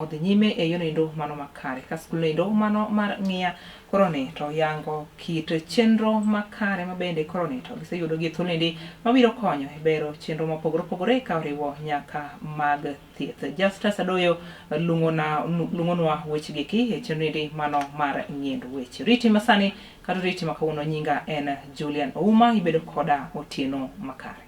Odhi nyime e yono endo mano makare. Ka skul endo mano mar Ng'iya koroni to yango kit chenro makare mabende koroni to giseyudo gi thuolo endi mabiro konyo e bero chenro mopogore opogore ka oriwo nyaka mag thieth. Justus Adoyo lung'ona lung'onwa weche geki e chenro endi mano mar ng'iendo weche. Riti masani kata oriti ma kawuono nyinga en Julian Ouma ibedo koda otieno makare.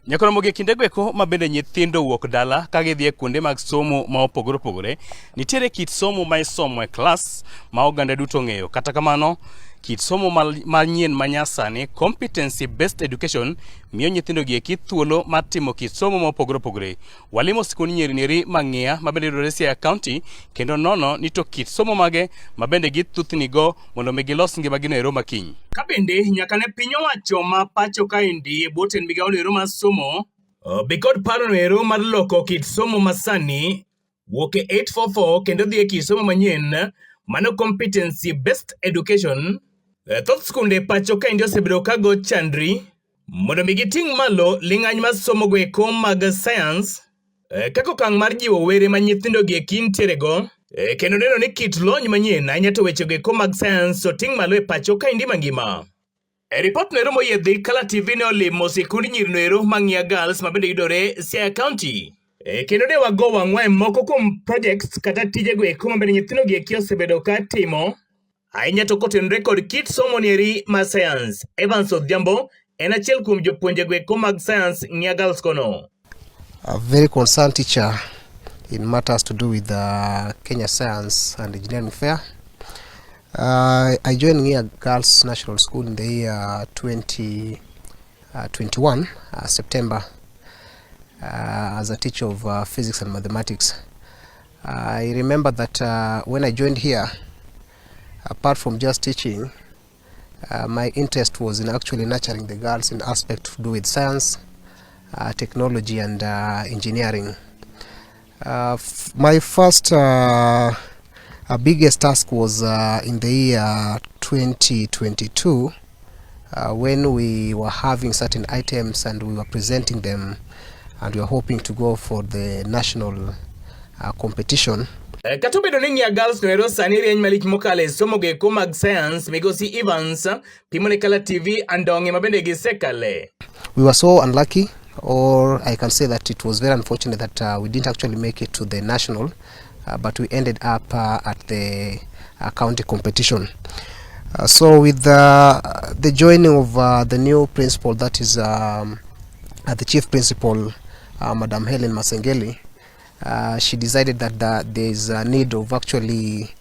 Nyakoromogi e kindego eko ma bende nyithindo wuok dala ka gidhi e kuonde mag somo ma opogore opogore, nitiere kit somo ma isomo e klas ma oganda duto ong'eyo. Kata kamano, kit somo manyien ma nyasani, competency based education, miyo nyithindo gi eki thuolo mar timo kit somo ma opogore opogore. Walimo sikund nyiri neri Mang'iya ma bende yudore Siaya County kendo nono ni to kit somo mage ma bende githuthni go mondo mi gilos ngimagi no ero makiny. Ka bende nyaka ne piny owacho ma pacho kaendi e bwo tend migawo no ero mar somo obi kod paro no ero mar loko kit somo masani wuok e 844 kendo dhi e kit somo manyien mano competency based education. Thoth skunde pacho kaendi osebedo ka go chandri Mondo mi giting' malo ling'any mar somogo eko mag sayans kaka okang' mar jiwo were ma nyithindo gi eki nitiere go kendo neno ni kit lony manyien ahinya to wechego eko mag sayans oting' malo e pacho kaendi mangima. E ripot noero moyiedhi, Kala TV ne olimo sikund nyiri noero ma Ng'iya Girls ma bende yudore Siaya County. Kendo ne wago wang'wa e moko kuom projects kata tijego eko ma bende nyithindo gi eki osebedo ka timo Ahinya to kotenore kod kit somo nieri mar sayans, Evans Odhiambo en achiel kuom jopuonjego eko mag sayans Ng'iya Girls kono. A very concerned teacher in matters to do with the Kenya Science and Engineering Fair. I joined Ng'iya Girls National School in the year 2021, September, as a teacher of physics and mathematics. I remember that when I joined here, apart from just teaching, my interest was in actually nurturing the girls in aspect to do with science, technology and engineering. My first biggest task was in the year 2022, when we were having certain items and we were presenting them and we were hoping to go for the national competition. Kata obedo ni Ng'iya Girls noero sani rieny malich mokalo e somo goeko mag sayans, migosi Evans pimo ne Kala TV andong'e ma bende gisekale. We were so unlucky, or I can say that it was very unfortunate that we didn't actually make it to the national, but we ended up at the county competition. So with the joining of the new principal, that is the chief principal, Madam Helen Masengeli, she decided that there is a need of actually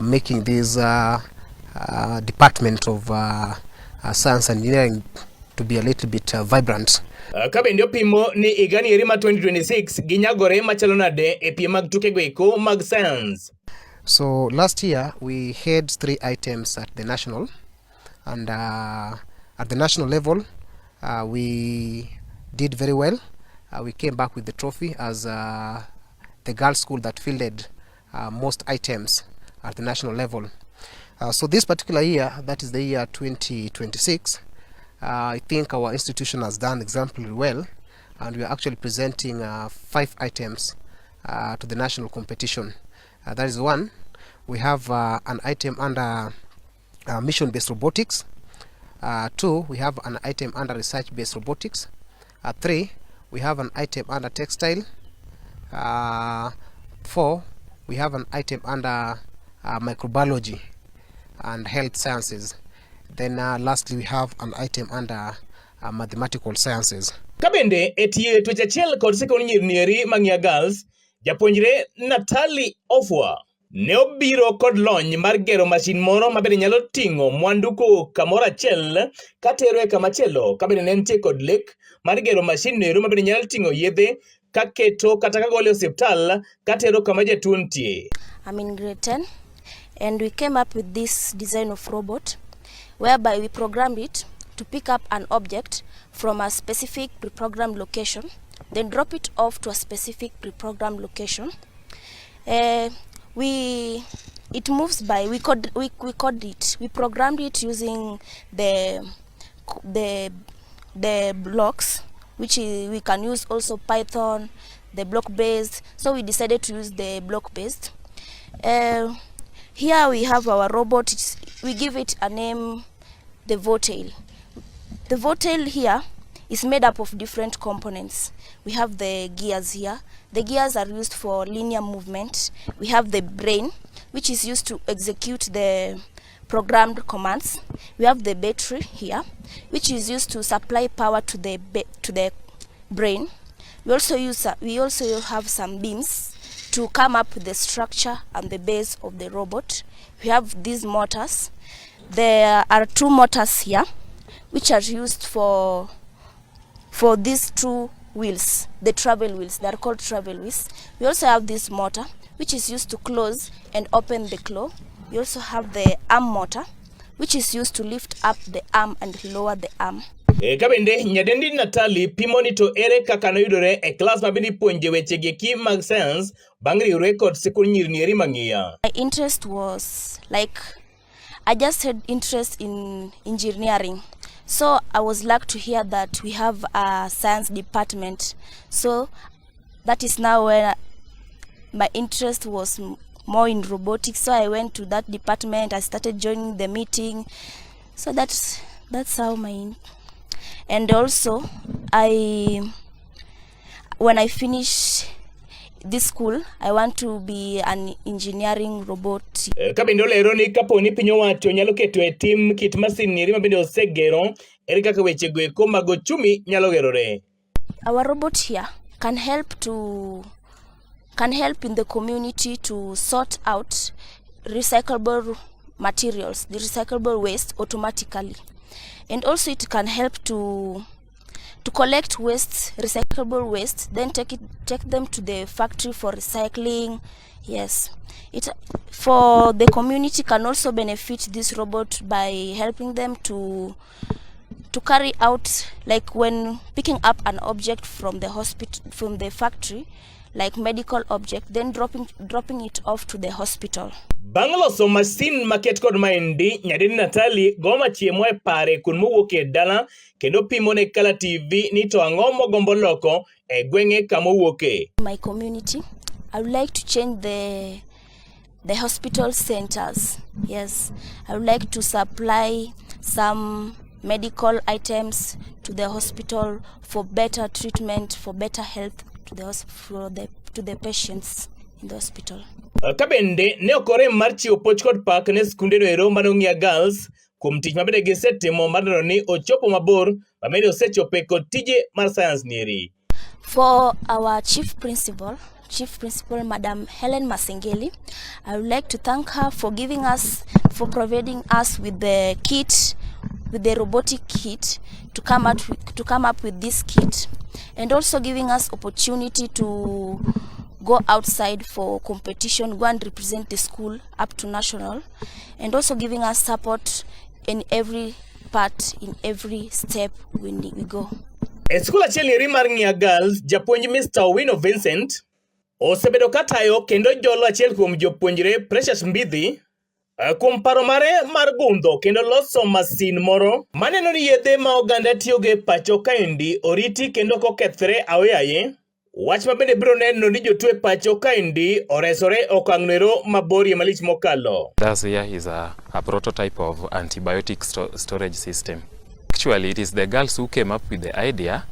making this department of science and engineering to be a little bit vibrant. Ka bende opimo ni higani eri mar 2026 ginyagore machalo nade e piem mag tukego eko mag science. So last year we had 3 items at the national, and at the national level we did very well. We came back with the trophy as the girls' school that fielded most items at the national level. So this particular year, that is the year 2026, I think our institution has done exemplary well, and we are actually presenting 5 items to the national competition. That is one. We have an item under mission-based robotics. 2, we have an item under research-based robotics. 3, we have an item under textile. 4, we have an item under microbiology and health sciences. Then lastly, we have an item under mathematical sciences. Ka bende e tiyo e tuech achiel kod sekond nyiri nieri Mang'iya Girls, japuonjre Natalie Ofwa ne obiro kod lony mar gero mashin moro ma bende nyalo ting'o mwandu kowuok kamoro achiel katero e kamachielo. Ka bende ne nitie kod lek mar gero mashin noero ma bende nyalo ting'o yedhe kaketo kata kagolo e osiptal katero kama jatuo nitie. I'm in grade 10 And we came up with this design of robot whereby we programmed it to pick up an object from a specific preprogrammed location, then drop it off to a specific preprogrammed location. We it moves by we code we code it we programmed it using the blocks, which we can use also Python, the block based. So we decided to use the block based. Here we have our robot. We give it a name, the Votail. The Votail here is made up of different components. We have the gears here. The gears are used for linear movement. We have the brain, which is used to execute the programmed commands. We have the battery here, which is used to supply power to the brain. We also have some beams to come up with the structure and the base of the robot. We have these motors. There are two motors here, which are used for these two wheels, the travel wheels. They are called travel wheels. We also have this motor, which is used to close and open the claw. We also have the arm motor, which is used to lift up the arm and lower the arm. E, ka bende nyadendi Natali pimo ni to ere kaka noyudore e klas ma bende ipuonje weche gieki mag sayans bang' riwre kod sikund nyiri eri mang'iya. My interest was like, I just had interest in engineering. So I was lucky to hear that we have a science department. So that is now where my interest was more in robotics. So I went to that department. I started joining the meeting. So that's how my, and also I when I finish this school, I want to be an engineering robot. E, ka bende olero ni kapo ni piny owacho nyalo keto e tim kit masin ni eri ma bende osegero ere kaka weche go eko mag ochumi nyalo gerore. Our robot here can help in the community to sort out recyclable materials, the recyclable waste, automatically. And also it can help to collect waste, recyclable waste, then take them to the factory for recycling. Yes. It for the community can also benefit this robot by helping them to carry out, like when picking up an object from the hospital, from the factory, like medical object, then dropping it off to the hospital. Bang' loso masin maket kod maendi, nyadendi Natali go machiemo e pare kuond mowuok e dala kendo pimo ne Kala TV ni to ang'o mogombo loko e gweng'e kama owuoke. My community, I would like to change the hospital centers. Yes, I would like to supply some medical items to the hospital for better treatment, for better health to the hos- for the to the patients in the hospital. Ka bende ne ok orem mar chiwo puoch kod pak ne skunde no ero mano Ng'iya Girls kuom tich mabende gisetimo mar neno ni ochopo mabor mabende osechope kod tije mar sayans nieri. For our chief principal, Chief Principal Madam Helen Masengeli, I would like to thank her for giving us, for providing us with the kit, with the robotic kit, to come up with this kit, and also giving us opportunity to go outside for competition, go and represent the school up to national, and also giving us support in every part, in every step we go. E skul achiel eri mar Ng'iya Girls, japuonj Mr. Owino Vincent osebedo katayo kendo jolo achiel kuom jopuonjre Precious Mbidhi kuom paro mare mar gundho kendo loso masin moro maneno ni yedhe ma oganda tiyogo e pacho kaendi oriti kendo ok okethre aoyaye. Wach ma bende biro neno ni jotuo e pacho kaendi oresore e okang' noero maborie malich mokalo. Thus here is a prototype of antibiotic storage system. Actually, it is the girls who came up with the idea,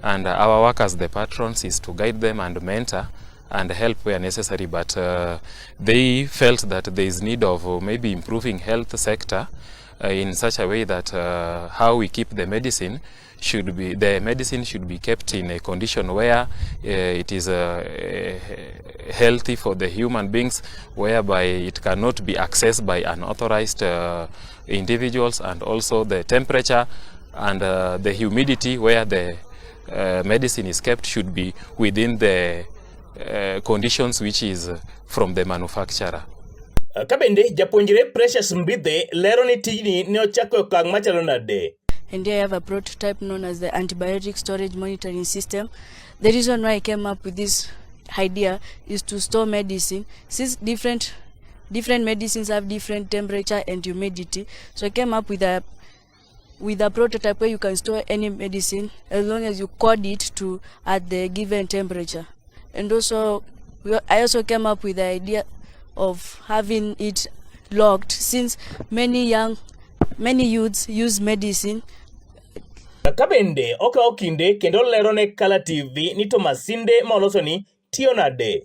and our work as the patrons is to guide them and mentor and help where necessary. But they felt that there is need of maybe improving health sector in such a way that how we keep the medicine should be the medicine should be kept in a condition where it is healthy for the human beings, whereby it cannot be accessed by unauthorized individuals, and also the temperature and the humidity where the medicine is kept should be within the conditions which is from the manufacturer. Ka bende japuonjre Precious Mbithe lero ni tijni ne ochako e okang' machalo nade. And here I have a prototype known as the antibiotic storage monitoring system. The reason why I came up with this idea is to store medicine, since different medicines have different temperature and humidity. So I came up with a prototype where you can store any medicine as long as you code it to at the given temperature. And also, I also came up with the idea of having it locked, since many youths use medicine. Ka bende okawo kinde kendo lero ne Kala TV ni to masinde ma oloso ni tiyo nade.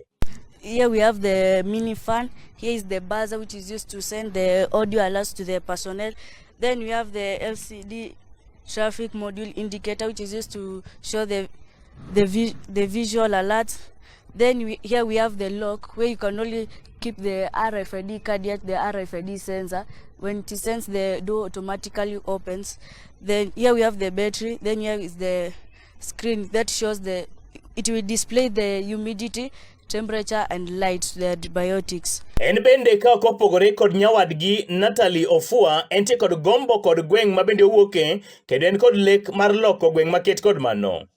Here we have the mini fan. Here is the buzzer, which is used to send the audio alerts to the personnel. Then we have the LCD traffic module indicator, which is used to show the visual alerts. Then here we have the lock, where you can only keep the RFID card at the RFID sensor. When it sends, the door automatically opens. Then here we have the battery. Then here is the screen that shows it will display the humidity, temperature and light, the antibiotics. En bende ka ok opogore kod nyawadgi Natalie Ofua, entie kod gombo kod gweng' ma bende owuoke, kendo en kod lek mar loko gweng' maket kod mano.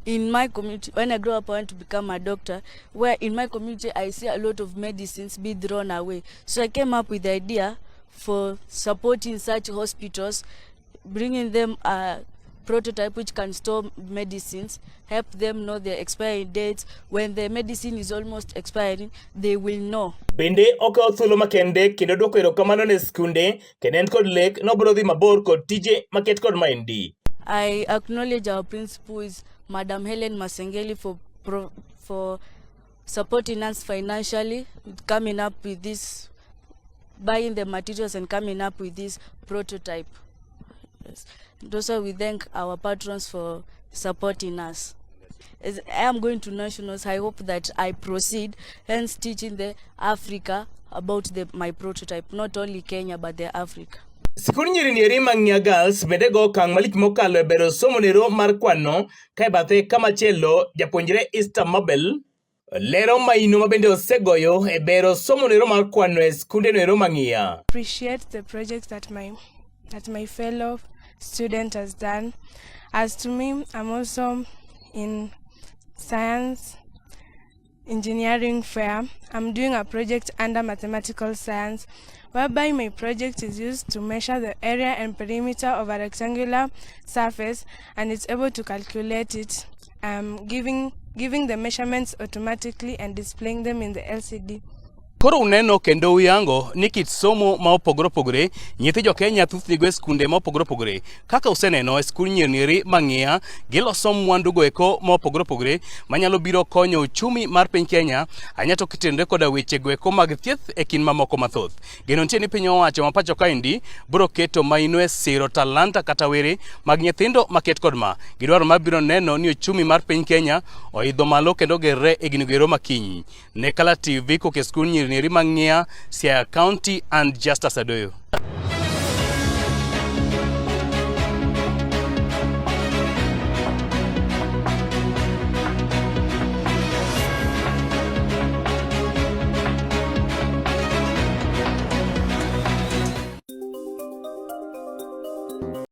In my community, when I grow up, I want to become a doctor, where in my community I see a lot of medicines be thrown away. So I came up with the idea for supporting such hospitals, bringing them a prototype which can store medicines, help them know their expiry dates. When the medicine is almost expiring, they will know. Bende okawo thuolo makende kendo dwoko erokamano ne skunde kendo en kod lek nobiro dhi mabor kod tije maket kod maendi. I acknowledge our principal is Madam Helen Masengeli for supporting us financially, coming up with this, buying the materials and coming up with this prototype. Yes. And also we thank our patrons for supporting us. As I am going to nationals, I hope that I proceed, hence teaching the Africa about my prototype, not only Kenya but the Africa. Sikund nyiri nieri mag Ng'iya Girls bende go okang' malich mokalo e bero somo nero mar kwano ka e bathe kamachielo japuonjre Easter Mabel lero maino ma bende osegoyo e bero somo nero mar kwano e skunde nero mag Ng'iya. Appreciate the project that my fellow student has done. As to me, I'm also in science engineering fair. I'm doing a project under mathematical science, whereby my project is used to measure the area and perimeter of a rectangular surface, and it's able to calculate it, giving the measurements automatically and displaying them in the LCD. Koro uneno kendo uyango ni kit somo ma opogore opogore nyithi jo Kenya thothne go e skunde ma opogore opogore. Kaka useneno e skund nyiri ma Ng'iya giloso mwandu go eko ma opogore opogore manyalo biro konyo uchumi mar piny Kenya ahinya to kitenore koda weche go eko mag thieth e kind mamoko mathoth. Geno nitie ni piny owacho ma pacho kaendi biro keto maino e siro talanta kata were mag nyithindo maket kod ma. Gidwaro mar biro neno ni uchumi mar piny Kenya oidho malo kendo gerre e gino gero makiny. Ne Kala TV koke skund nyiri ma Ng'iya, Siaya County and Justus Adoyo.